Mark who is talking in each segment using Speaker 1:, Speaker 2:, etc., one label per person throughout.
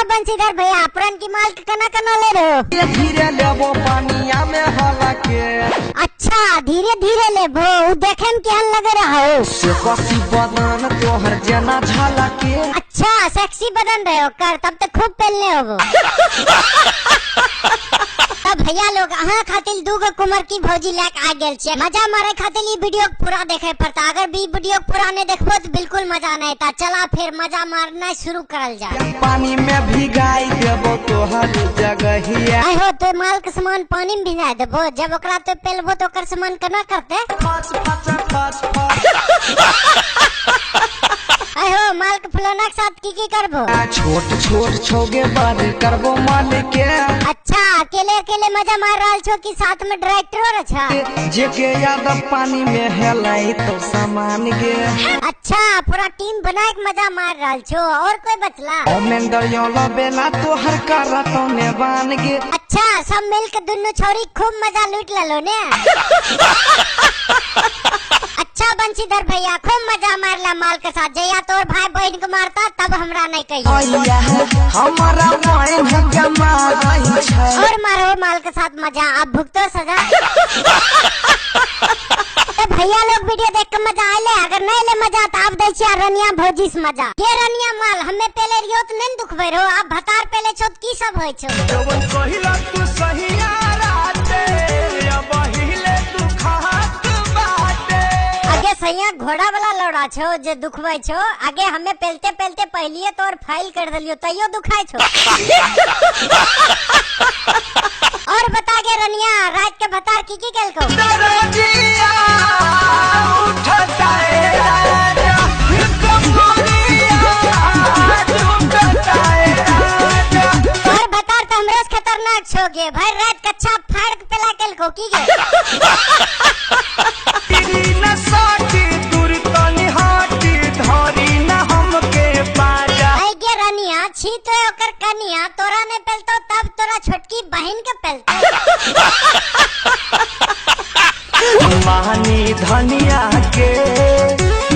Speaker 1: बंशीधर भैया, पुरनकी माल के कना कना ले रहो?
Speaker 2: धीरे धीरे लेबो पानिया में हलके।
Speaker 1: अच्छा धीरे धीरे लेबो, उ देखे में केहन लगे रहा हो?
Speaker 2: से कसी बदन तोहर जेना झलके।
Speaker 1: अच्छा सेक्सी बदन रहे ओकर, तब तो खूब पेलने होबो। तब भैया लोग अहाँ खातिर दूगो कुमर की भौजी लेके आ गेल छियै। मजा मारे खातिर ई वीडियो के पूरा देखे पड़ता, अगर भी वीडियो के पूरा नहीं देखबो तो बिल्कुल मजा नहीं आता। चला फिर मजा मारना शुरू करल जाए।
Speaker 2: पानी में भिगाई देबो तोहर जगहिया।
Speaker 1: आय हो तो माल के सामान पानी में भिजा देबो, जब ओकरा तो पेलबो तो ओकर सामान केना करते?
Speaker 2: फच फच फच फच।
Speaker 1: आय हो माल के फुलौना के साथ की की करबो?
Speaker 2: छोट छोट छोगे बड़ करबो माल के।
Speaker 1: अच्छा अकेले अकेले मजा मार रहल छो कि साथ में डायरेक्टरो अच्छा?
Speaker 2: जेके यादव पानी में हेलाई तो सामान गे।
Speaker 1: अच्छा पूरा टीम बना के मजा मार रहल छो, और कोई बचला?
Speaker 2: ओमेंद्र योलो बेला तोहर करतो ने बान गे।
Speaker 1: अच्छा सब मिल के दुनू छोरी खूब मजा लूट ललो ने। अच्छा बंशीधर भैया खूब मजा मारला माल के साथ, जया तोर भाई बहन के मारता तब हमरा नहीं कहियो।
Speaker 2: अइया हमारा बहन के मारै छै।
Speaker 1: और मारो माल के साथ मजा, अब भुगतो सजा। तो भैया लोग वीडियो देख के मजा आले, अगर नहीं ले मजा तो आप दै छियै रनिया भौजी से मजा। के रनिया माल हमें पहले रियो तो नहीं दुखबै रहो, अब भतार पहले छो की सब होय छो?
Speaker 2: जवन कहिला तू सहिया राते, अब हिले तू खात बाटे।
Speaker 1: आगे सैया घोड़ा वाला लौड़ा छो जे दुखबै छो, आगे हमें पेलते पेलते पहलिए तोर फाइल कर देलियो तैयो दुखाय छो। और बता गे रनिया रात के भतार की की केलको?
Speaker 2: दरजिया उठता है राजा, कमरिया टूटता है राजा।
Speaker 1: तोहर भतार तो हमरो से खतरनाक छो गे, भाई रात कच्चा फाड़ के पेला केलको की गे?
Speaker 2: तेरी न साटी दूर तनी हाटी धरी न हमके पाजा।
Speaker 1: आई गे रनिया छी तो ओकर कनिया, तोरा नहीं पेलतो तब तोरा छोटकी बहन के पेलतो।
Speaker 2: मानी धनिया के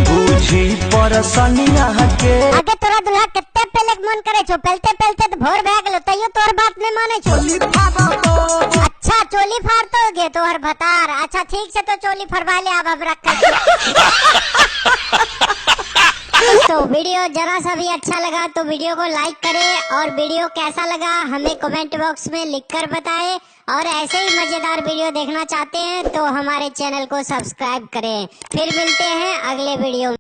Speaker 2: बूझी परसनिया के।
Speaker 1: आगे तोरा दुल्हा कत्ते पेले के मन करे छो, पेलते पेलते तो भोर भए गेलो तैयो तोर बात नहीं माने छो। अच्छा चोली फाड़तो गे तोहर भतार, अच्छा ठीक से तो चोली फरवा ले अब हम रख। तो वीडियो जरा सा भी अच्छा लगा तो वीडियो को लाइक करें, और वीडियो कैसा लगा हमें कमेंट बॉक्स में लिखकर बताएं, और ऐसे ही मजेदार वीडियो देखना चाहते हैं तो हमारे चैनल को सब्सक्राइब करें। फिर मिलते हैं अगले वीडियो में।